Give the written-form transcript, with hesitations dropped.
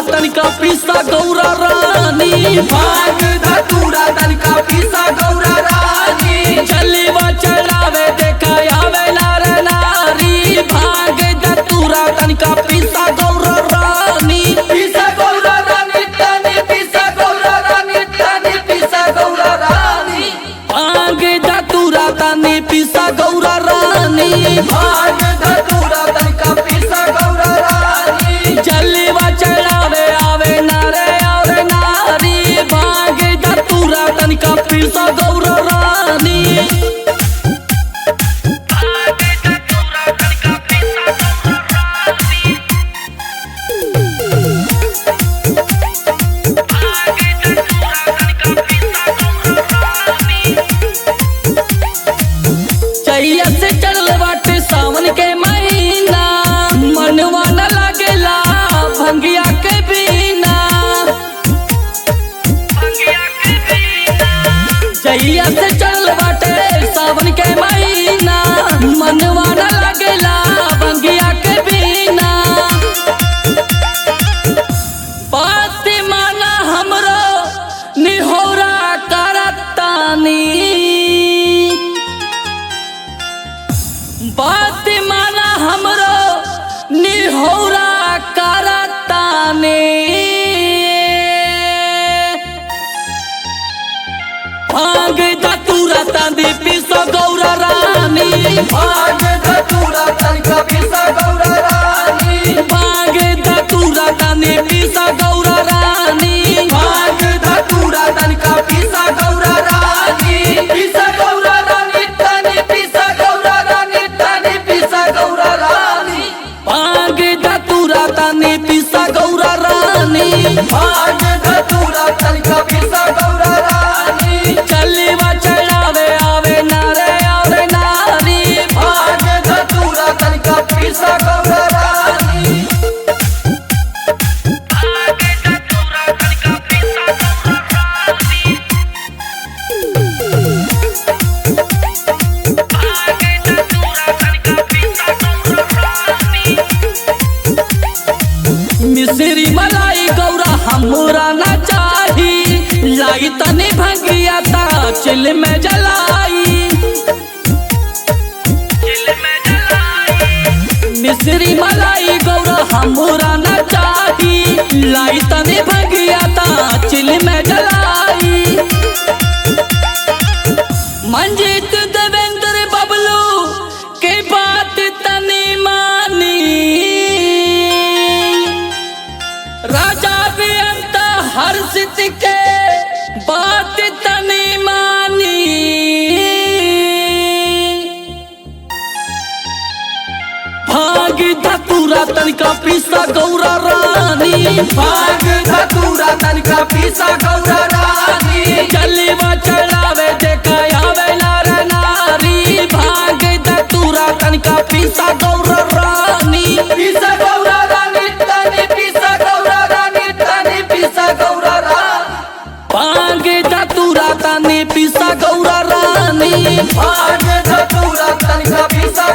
तनिका पीसा गौरा रानी। भांग धतूरा तनिका पीसा गौरा रानी। चलीवा चढ़ावे देखा आवे नार नारी। भांग धतूरा तनिका पीसा गौरा रानी। पीसा गौरा रानी तनी पीसा गौरा रानी तनी पीसा गौरा रानी। भांग धतूरा तनी पीसा गौरा रानी। भांग धतूरा तनिका पीसा गौरा रानी। चलीवा चढ़ावे आवे नारे और नारी। भांग धतूरा तनिका पीसा गौरा रानी। चैया से चढ़ल बाटे सावन के महीना, मनवा न लागेला भंगिया के बिना। चैया से चढ़ल बाटे सावन के महीना, मनवा न लागेला भंगिया के बिना। बात माना हमरो निहोरा करतानी। बात माना हमरो निहोरा करतानी। भांग धतूरा तनी पीसो गौरा रानी। भांग धतूरा तनिका पीसा गौरा रानी। भांग धतूरा तनी पीसा गौरा रानी। भांग धतूरा तनिका पीसा गौरा रानी। पीसा गौरा रानी तनी पीसा गौरा रानी तनी पीसा गौरा रानी। भांग धतूरा तनी पीसा गौरा रानी। भांग धतूरा तनिका पीसा गौरा रानी। चलीवा चढ़ावे आवे नारे और नारी। भांग धतूरा तनिका पीसा गौरा रानी। मिश्री मलाई गौरा हमरा ना चाही, लाई तनी भंगिया ता चिल में जलाई। मिश्री मलाई गौरा हमरा ना चाही, लाई तनी भंगिया ता चिल में जलाई। मंजीत देवेंद्र बबलू के बात तनी मानी। राजा भी अंत हर्षित के बात तनी मानी। भांग धतूरा तनिका पीसा गौरा रानी। भांग धतूरा तनिका पीसा गौरा रानी। चलीवा चढ़ावे देखा आवे नार नारी। भांग धतूरा तनिका पीसा गौरा रानी। पीसा गौरा रानी तनी पीसा गौरा रानी तनी पीसा गौरा रानी। भांग धतूरा तनी पीसा गौरा रानी। भांग धतूरा तनिका पीसा।